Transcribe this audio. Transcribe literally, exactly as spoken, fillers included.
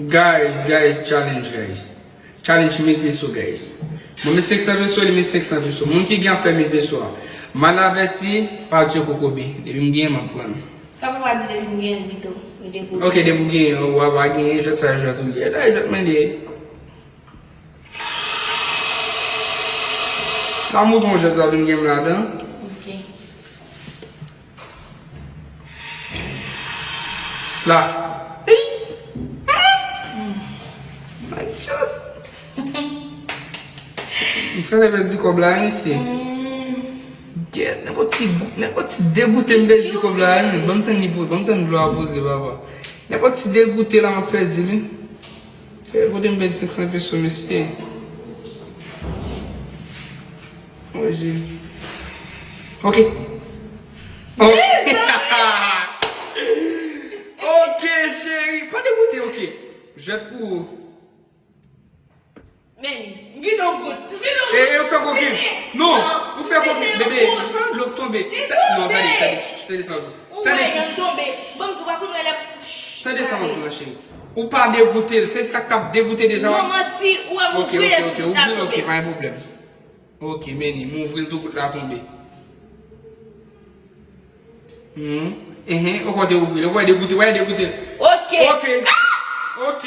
Guys, guys, challenge, guys. Challenge mil peso, guys. Mwen met senk san peso, li met senk san peso. Moun ki gen ap fè mil peso a. Mal avèti, pa dwe kokobe. Depi m genyen, m ap pran. Sa pou pa di depi m genyen l pito. E depi w Ok, depi w genyen, w a pa genyen, jwèt sa jwèt ou li ye. Dayè jwèt mwen li ye. Sa mouton jwèt la vin gen m ladan. Ok. La. Ey! My God. M fè lè pèdi kòb la, mesye. Gèt, nenpòt ti gou-, nenpòt ti degoute m pèdi kòb la, men ban m tann li pou, ban m tann dlo a poze, papa. Nenpòt ti degoute la, m ap pèdi li. Se kote m pèdi senk san peso, mesye. Oh, Jezi. Ok. Oh. Ok, cheri. Pa degoute, ok. Jwèt pou ou. Meni, m vide yon goud. M vide yon goud. E, e, ou fè kokin. Non, ou fè kokin. Bebe, dlo k tonbe. Non, tande, tande, tande sa. Ou wè, yon tonbe. Bon, m di w pa konn wè lè. Tande sa, m di w, cheri. Ou pa degoute l, se sa k t ap degoute deja. Non, manti, ou wè m ouvri l epi l ap tonbe. Ok, ok, ok, ou vire, ok, pa gen pwoblèm. Ok, meni, m ouvri l, tout goud la tonbe. Hmm. Enhen, ou kote ouvri l, ou wè degoute, ou wè degoute. Ok. Ok. Ok.